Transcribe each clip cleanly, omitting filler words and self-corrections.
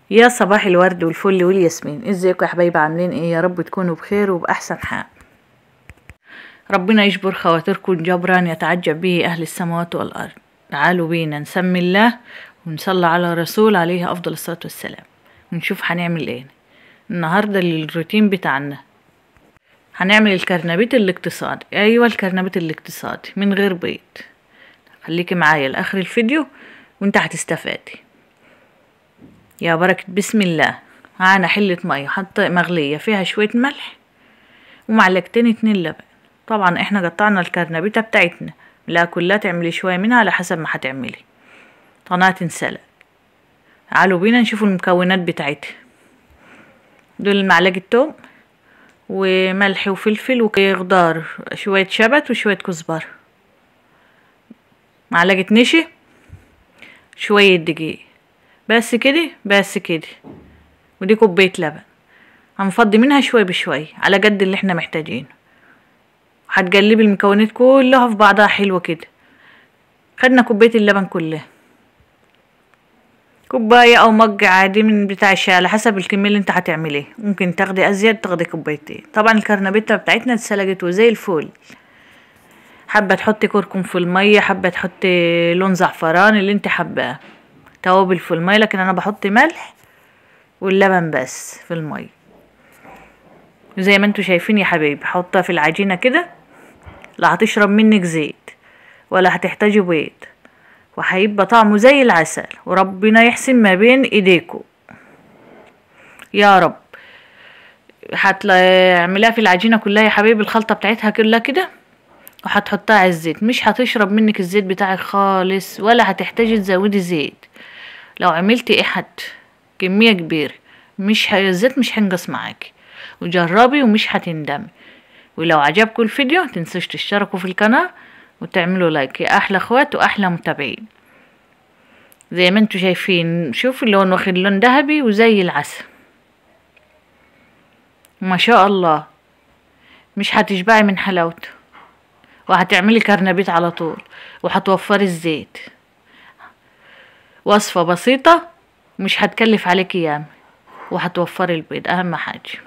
يا صباح الورد والفل والياسمين. ازيكم يا حبايبي؟ عاملين ايه؟ يا رب تكونوا بخير وباحسن حال. ربنا يجبر خواطركم جبرا يتعجب به اهل السماوات والارض. تعالوا بينا نسمي الله ونصلي على الرسول عليه افضل الصلاة والسلام، ونشوف هنعمل ايه النهارده. الروتين بتاعنا هنعمل الكرنبيت الاقتصادي. ايوه الكرنبيت الاقتصادي من غير بيض. خليكي معايا لاخر الفيديو وانت هتستفادي. يا بركة بسم الله. معانا حلة مية حط مغلية فيها شوية ملح ومعلقتين 2 لبن. طبعا احنا قطعنا الكرنبيتة بتاعتنا، لا كلها تعملي شوية منها على حسب ما هتعملي. طناها تنسلق. تعالوا بينا نشوف المكونات بتاعتها. دول معلقة توم وملح وفلفل وخضار، شوية شبت وشوية كزبرة، معلقة نشا، شوية دقيق، بس كده بس كده. ودي كوباية لبن هنفضي منها شوية بشوية على قد اللي احنا محتاجينه. هتقلبي المكونات كلها في بعضها حلوة كده. خدنا كوباية اللبن كلها، كوباية او مج عادي من بتاع الشاي على حسب الكمية اللي انت هتعمليه، ممكن تاخدي ازيد، تاخدي كوبايتين. طبعا الكرنبيته بتاعتنا اتسلقت وزي الفل. حابة تحطي كركم في المية، حابة تحطي لون زعفران، اللي انت حباه، توابل في المية، لكن انا بحط ملح واللبن بس في المية. زي ما انتوا شايفين يا حبايبي حطها في العجينة كده، لا هتشرب منك زيت ولا هتحتاجي بيض، وهيبقى طعمه زي العسل. وربنا يحسن ما بين ايديكم يا رب. هتعمليها في العجينة كلها يا حبايبي، الخلطة بتاعتها كلها كده، وهتحطها على الزيت. مش هتشرب منك الزيت بتاعك خالص، ولا هتحتاجي تزودي زيت. لو عملتي ايه حد كمية كبيرة مش الزيت مش هينقص معاكي. وجربي ومش هتندمي. ولو عجبكم الفيديو متنسوش تشتركوا في القناة وتعملوا لايك يا احلى اخوات واحلى متابعين. زي ما انتوا شايفين، شوفوا اللون واخد لون ذهبي وزي العسل ما شاء الله. مش هتشبعي من حلاوته، وهتعملي كرنبيت على طول، وهتوفري الزيت. وصفة بسيطة مش هتكلف عليكي ياما، وهتوفري البيض اهم حاجة.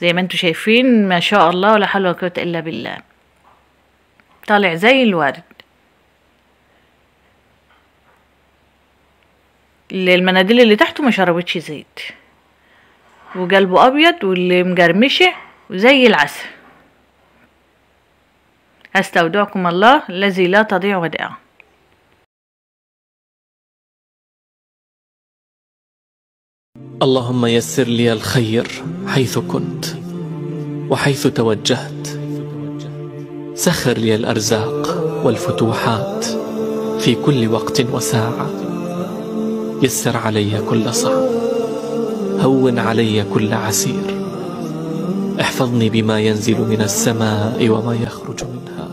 زي ما انتوا شايفين ما شاء الله، ولا حول ولا قوة الا بالله، طالع زي الورد. المناديل اللي تحته ما شربتش زيت، وقلبه ابيض واللي مقرمشه وزي العسل. استودعكم الله الذي لا تضيع ودائعه. اللهم يسر لي الخير حيث كنت وحيث توجهت، سخر لي الأرزاق والفتوحات في كل وقت وساعة، يسر علي كل صعب، هون علي كل عسير، احفظني بما ينزل من السماء وما يخرج منها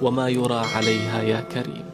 وما يرى عليها يا كريم.